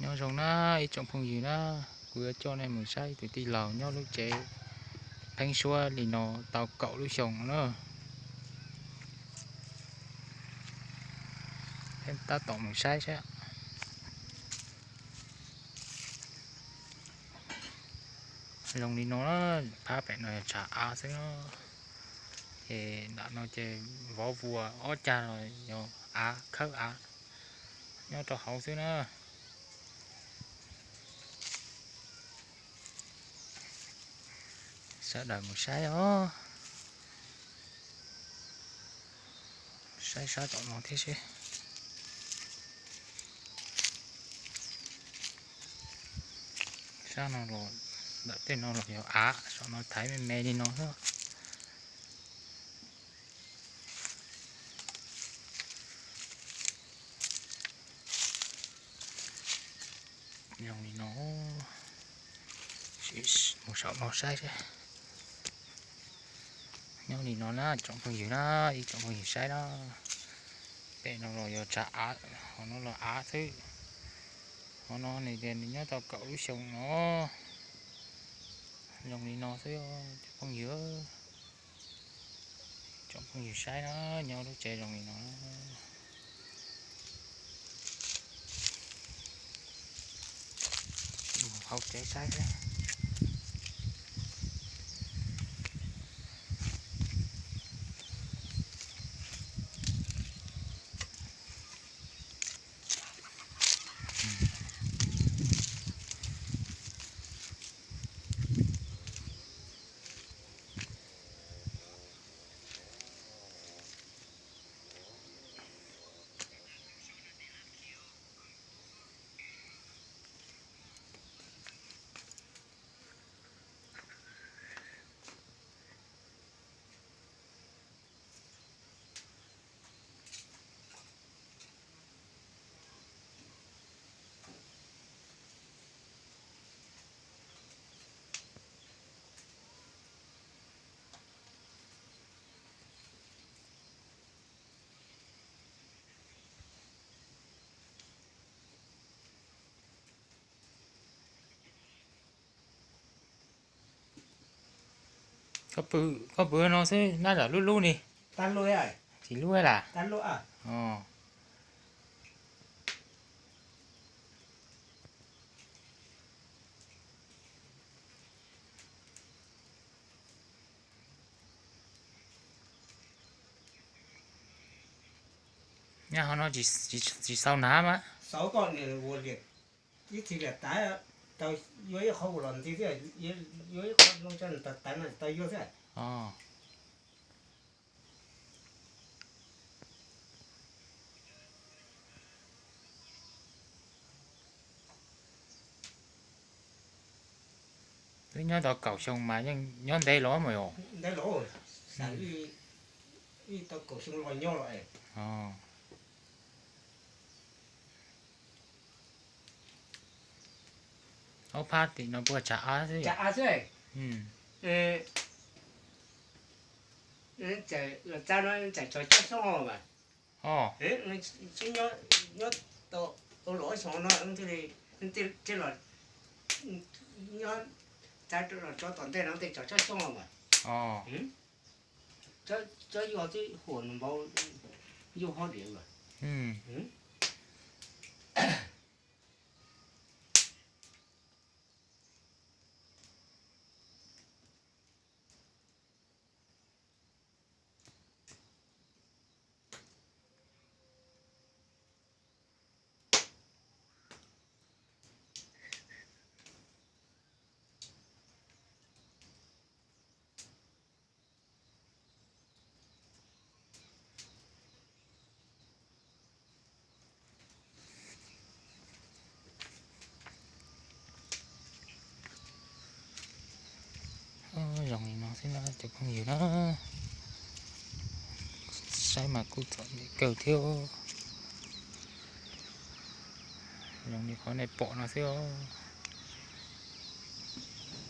Nyob zoo na ib tsoom phooj ywg na, kuv yuav coj nej mus saib tus tij laug nyob lub tsev pheeb suab li no tau kaum lub xyoo na. Peb tab tom mus saib saib. Zoo li no, phab pem no yog tshav av xwb na. Ces nram no ces vov vuas ob cag los yog av, khawb av nyob rau hauv xwb na. Sawv daws mus saib os, saib sab tom no thiab seb. Sab no los, ntawm tej no los yog av, saum no thaiv me me li no xwb. Zoo li no, mus saum no saib seb. Nyob li no na tsoom phooj ywg na, ib tsoom phooj ywg saib na. Pem no los yog tshav av, hauv no los av xwb. Hauv no nws tias nws nyob tau kaum lub xyoo no. Zoo li no xwb os cov phooj ywg. Tsoom phooj ywg saib na, nyob lub tsev zoo li no. Mus hauv tsev saib seb. Koj pw no xwb, nab zam lub lub ni. Tsis lub las. Nyob hauv no tsis xaus hnav mas. Ib txhis liam tav, tau yuav ib qho ua los ntxiv thiab, yuav ib qho no tso tau tav no tau yuav thiab. Twb nyob tau kaum xyoo mas yeej nyob ntev los mas yog. Ntev los, ib tau kaum xyoo los nyob los. Ob phab tim no puas tshav av xwb? Tshav av xwb. Los txaj no txawm tsov cob xyoob mas. Nyob tau ua luam ob xyoo no thiaj li, thiaj los, nyob txaj los tso tom ntej no tej tsov cob xyoob mas. Cob yug twb huam npaum yug hauv diav mas. Zoo li no xwb na cov phooj ywg na, saib mas kuj txom nyem kawg thiab. Zoo li qhov nej pom no xwb os.